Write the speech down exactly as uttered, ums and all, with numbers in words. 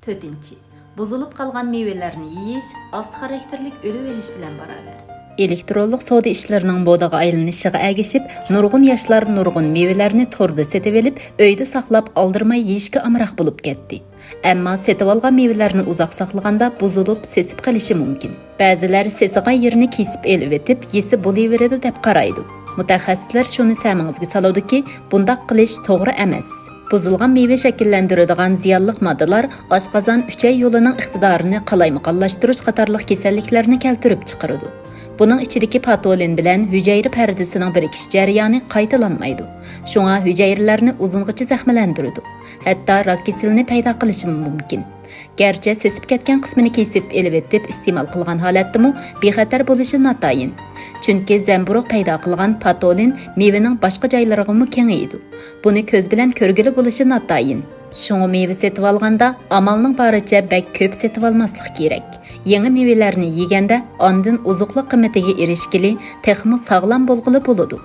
تۆتىنچى، بۇزۇلۇپ قالغان مېۋىلەرنى يېيىش ئاستا خاراكتېرلىك ئۆلۈۋېلىش بىلەن باراۋەر. ئېلېكترونلۇق سودا ئىشلىرىنىڭ مودىغا ئايلىنىشىغا ئەگىشىپ، نۇرغۇن ياشلار نۇرغۇن مېۋىلەرنى توردا سېتىۋېلىپ، ئۆيدە ساقلاپ، ئالدىرىماي يېيىشكە ئامراق بولۇپ كەتتى. ئەمما سېتىۋالغان مېۋىلەرنى ئۇزاق ساقلىغاندا بۇزۇلۇپ، سېسىپ قېلىشى مۇمكىن. بەزىلەر سېسىغان يېرىنى كېسىپ ئېلىۋېتىپ، يېسە بولۇۋېرىدۇ دەپ قارايدۇ. مۇتەخەسسىسلەر شۇنى سەمىڭىزگە سالىدۇكى، بۇنداق قىلىش توغرا ئەمەس. بۇزۇلغان مېۋە شەكىللەندۈرىدىغان زىيانلىق ماددىلار ئاشقازان، ئۈچەي يولىنىڭ ئىقتىدارىنى قالايمىقانلاشتۇرۇش قاتارلىق كېسەللىكلەرنى كەلتۈرۈپ چىقىرىدۇ. بۇنىڭ ئىچىدىكى پاتولىن بىلەن ھۈجەيرە پەردىسىنىڭ بىرىكىش جەريانى قايتىلانمايدۇ. شۇڭا ھۈجەيرىلەرنى ئۇزۇنغىچە زەخىملەندۈرىدۇ. ھەتتا راك كېسىلىنى پەيدا قىلىشىمۇ مۇمكىن. گەرچە سېسىپ كەتكەن قىسمىنى كېسىپ ئېلىۋېتىپ ئىستېمال قىلغان ھالەتتىمۇ بىخەتەر بولۇشى ناتايىن. چۈنكى زەمبۇرۇغ پەيدا قىلغان پاتولىن مېۋىنىڭ باشقا جايلىرىغىمۇ كېڭىيىدۇ. بۇنى كۆز بىلەن كۆرگىلى بولۇشى ناتايىن. شۇڭا مېۋە سېتىۋالغاندا ئامالنىڭ بارىچە بەك كۆپ سېتىۋالماسلىق كېرەك. يېڭى مېۋىلەرنى يېگەندە ئاندىن ئوزۇقلۇق قىممىتىگە ئېرىشكىلى، تېخىمۇ ساغلام بولغىلى بولىدۇ.